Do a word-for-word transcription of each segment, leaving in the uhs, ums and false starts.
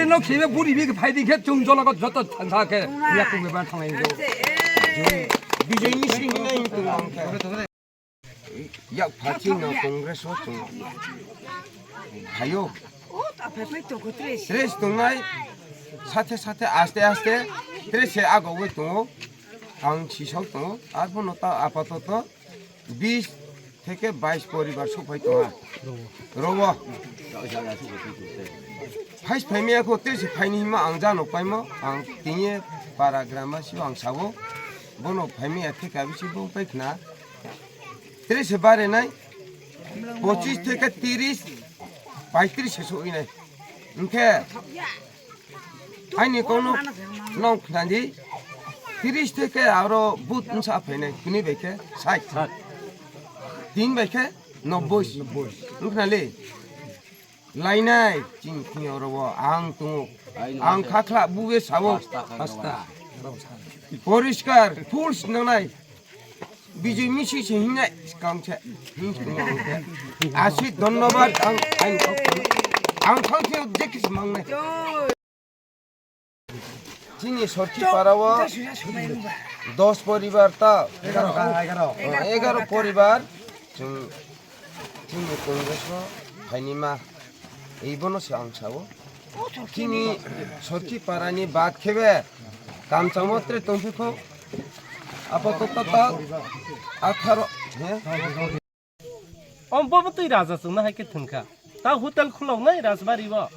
No khibe buri bi phai di khe chung jolo ko joto thansa khe ya kung be ban thanglai jo. Bijay ni sing hinai hintu ang khe. Yak phachi no Congress o chung. Hayo. Tres tungnai. Sathe sathe aste aste tres se ago we tungo. Ang sisok tungo. Arbo no ta apatoto. Bis theke bais poribar sokphai tongo. Robo. Phais phaimaya kho tei se phaini hima ang jano paimo ang tini para grama sibo ang sabo. Bono phaimaya theka bisi bo pai khna. Tei se bare nai pochis theke tiris paitris se soi nai. Hwnkhe Aini kono nong khnadi, tiris theke aro but wngsa phainai, kuni bai khe sait. Tin bai khe nobboi. Wng khnali? Lainai, chini thing oro bo ang tongo. Ang khakhla buge sabo. Poriskar, full sinangnai. Bijui misi se hingnai, skang se. Asi dhonnobad ang, ang, ang thang thang je kis mangnai. Chini sorti para o dos poribar ta, egaro, egaro poribar chwng chini Congress o phaini ma, ebono se ang sao. Chini sorti para ni bad khebe kamchamo tre tongphi kho, apato ta ta atharo, he? Omo bo twi raja chwngno hai khe thwngkha. Ta hotel khuloknai Rajbari o.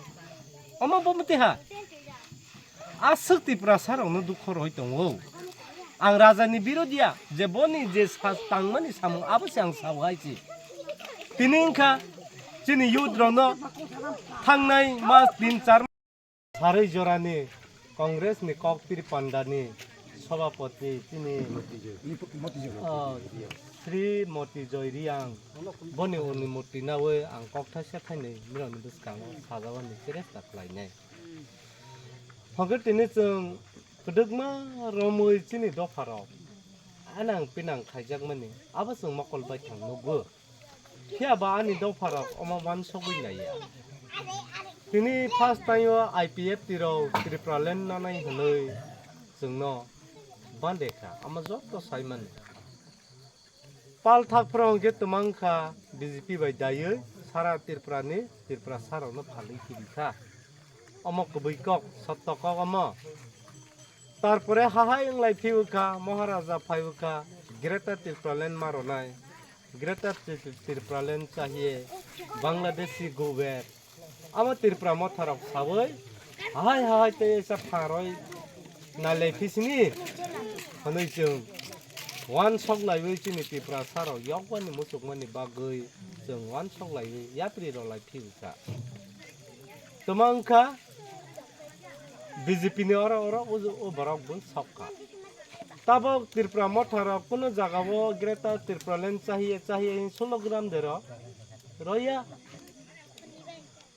Omo bo twi ha. Aswk Tiprasa rokno dukho roi tongo. Ang raja ni birodia je boni je sa tangmani samung abo se ang sao hai se. Tini wngkha chini youth rokno thangnai mas tin char Sarui jorani Congress ni koktwiri pandani sobhapoti chini, ah, Sri Moti Joy Reang, boni unimoti nawi ang kokthaisa thainwi mirokni bwskango sajawani cheresta khlainai. Hwnkhe tini chwng kwdwkma romwi chini dopharok anang pinang khaijakmani abo chwng mokol baithang nukgo. Phiya ba ani dopharok omo uansugwi naiya. Tini first time o I P F T rok Tripuraland nanai hwnwi chwngno bande kha, omo joto saimani. Palthak phwrwng khe twmang kha B J P bai daiwi sara Tripura ni Tripurasa rokno phalwi kiri kha. Omo kwbwi kok, sotto kok omo. Tarpore hahai wnglai phiwi kha, Maharaja phaiwi kha, Greater Tripuraland ma rwnai. Greater Tri-, Tripuraland chahiye Bangladeshi go back. Amo Tripura motharok sawi, hahai hahai tei sa pharoi nalai phisini hwnwi chwng uansuk laiwi chini Tiprasarok yokmani muchukmani bagwi chwng uansuk laiwi yapri rwlai phiwi kha. Twma wngkha B J P ni oro oro o, o borok bo sok kha. Tabok Tripura motha rok kuno jaga o Greater Tripuraland chahiye chahiye hin slogan de ro roya.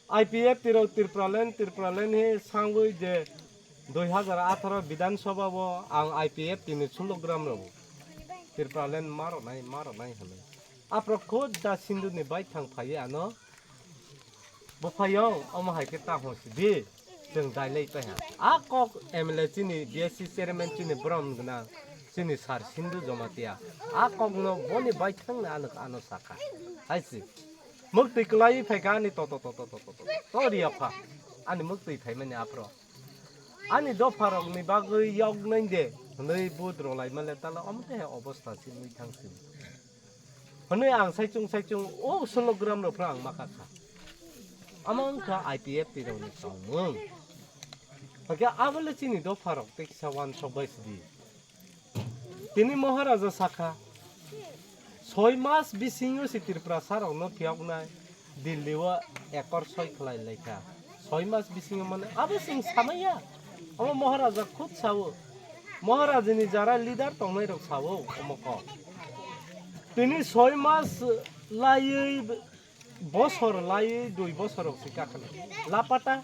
I P F T rok Tripuraland Tripuraland he sangwi je dui hazar atharo Bidhan Sabha o ang I P F T ni slogan rok Tripuraland ma rok nai ma rok nai hwnwi. Aphro khud da Sindhu ni baithang phaiwi ano Buphayung, omo hai khe ta hwn sidi, chwng dailai paiha. A kok M L A chini B S C chairman chini borom gwnang, chini sir Sindhu Jamatia. A kokno boni baithangni ano, ano sakha. Hai si. Muktwi kwlaiwi phaikha ani to, to, to, to, to, to, to, to, riyapha. Ani muktwi phaimani aphro. Ani dopharokni bagwi yoknai de, hwnwi vote rwlaimale tala omo khe obostha si nwi thang si. Hwnwi ang saichung saichung o slogram rok phano ang ma kha kha. Omo wngkha I P F T rokni tongmung. Hwnkhe abole chini dopharok tei kisa uansuk bai sidi. Tini Maharaja sakha, soi mas bisingo se Tiprasarokno phiyoknai Delhi o ekor soi khlai laikha. Soi mas bisingo mane abo chwng samaya. Omo Maharaja khud sao. Maharajani jara leader tongnai rok sao omo kok. Tini soi mas laiwi bosor laiwi dui bosor rok se kakhwlai. Lapata.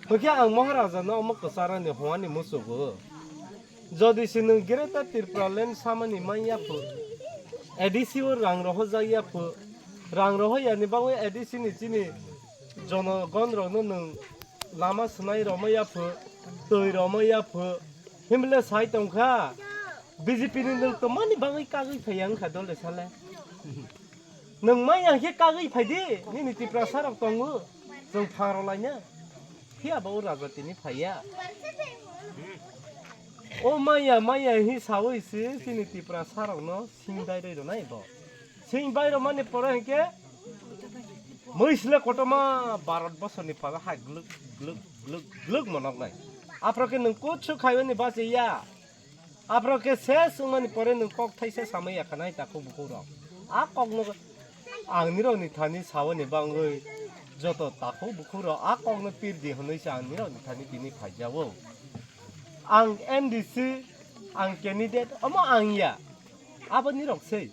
Hwnkhe ang Maharaja no omo kwcharani hwnani muchugo. Jodi se nwng Greater Tripura Land samani man ya phu, A D C o rang rohorjak ya phu, rang rohor yani bagwi A D C ni chini Jonogon rokno nwng lama swnai romwi yaphu, twi romwi yaphu, himle sai tongkha. B J P ni nwng tomani bagwi kagwi phaiya wngkha dole sale. Nwng maya khe kagwi phaidi, nini Tiprasa rok tongo, chwng phang rok laina. Phiya ba o raja tini phaiya. O maya, maya hi sawi se chini Tiprasa rokno singdai rwi rwnai bo. Singbai rwmani pore hinkhe mwisle kotorma Bharat borsoni phaga hai glwk, glwk, glwk, glwk monoknai. Aphro khe nwng kuchu khaiwani bachiya. Aphro khe ses wngmani pore nwng kok thaisa samwi yakhanai takhuk bukhuk rok. A kokno ang nirokni thani sawani bangwi joto takhuk bukhuk rok a kokno pirdi hwnwi se ang nirokni thani tini phaijao. Ang M D C, ang candidate, omo ang ya. Abo nirok sei.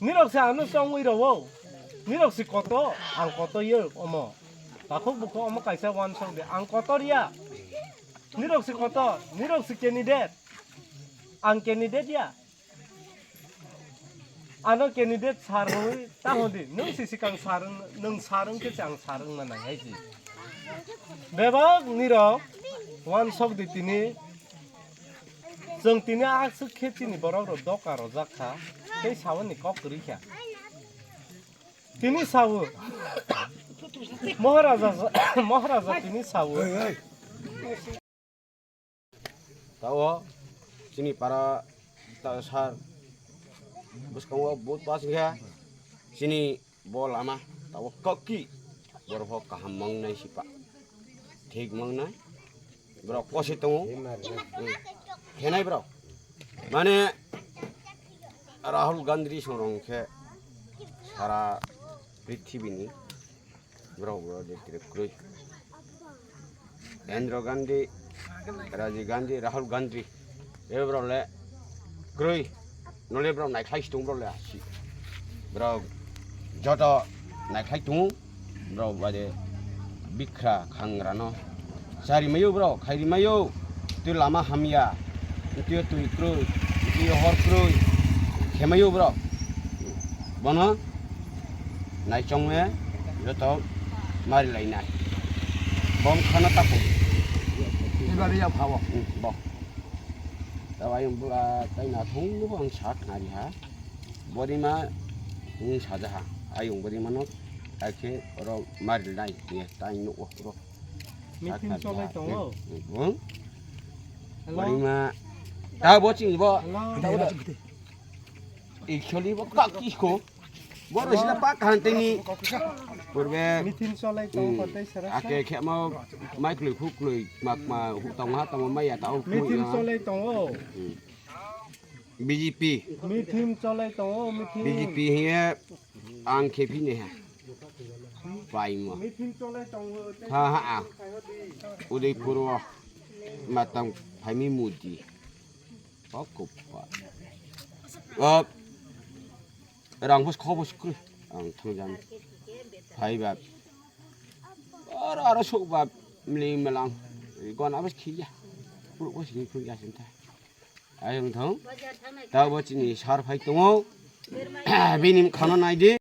Nirok se ano chongwi rwo. Nirok se koto, ang koto yo omo. Takhuk bukhuk omo kaisa wansok de, ang kotor ya. Nirok se koto, nirok se candidate. Ang candidate ya. Ano candidate sar hwnwi ta hwn di. Nwng si sikang sar wng, nwng sar wng khe se ang sar wngna nang hai si. Bebak nirok wansok di tini. Chwng tini aswk khe chini borok rok doka rojak kha, tei sawani kok kwrwi kha. Tini sawo. Maharaja, Maharaja tini sawo. Tao chini para ta sar bwskango vote pass wngkha chini bo lama tao kaki borok kaham mangnai sipa thik mangnai borok kosi tongo khenai borok mane Rahul Gandhi songrong khe sara prithibini borok borok de tirek kwrwi. Indira Gandhi, Rajiv Gandhi, Rahul Gandhi, e borok le kwrwi. Nole borok naikhlai si tongo borok le asi. Borok joto naikhlai tongo. Borok bade bikra khangrano chari mayo borok, khairi mayo. Twi lama hamya, twi twi kwrwi, twi hor kwrwi, khemayo borok. Bono naichongme joto mari lainai. Bom khana tapo. Ibari ya phawo. Hmm, bo. Tawai bula tai na thung bo ang sak nari ha. Borima, hmm, saja ha. Ayung borima no, akhe oro mari lai, ye, tai no oro. Meeting cholai tongo. Hmm, hmm. Hello? Borima. Ta bo chini bo. Hello? Actually bo kaki ko. Boro sila pa kahanteni. Purbe. Meeting cholai tongo, hmm, kotai sara sa. Ake khema mai kloi khu kloi mak ma hu tong ha tong ma ya ta o khu. Meeting ya. Cholai tongo. Hmm. B J P. Meeting cholai tongo, meeting. B J P hiye ang khe phine ha. Pai mo. Meeting cholai tongo. Ha ha a. Udaipur o. Matang phaimi Modi. O kupa. O rang bus khobos kru. Ang thangjan. Phai ba. Aro aro sok ba mling melang. Gon abas khiya. Puruk bus ni puruk ya sinta. Ayung thong. Tabo chini sar phai tongo. Bini khano nai di.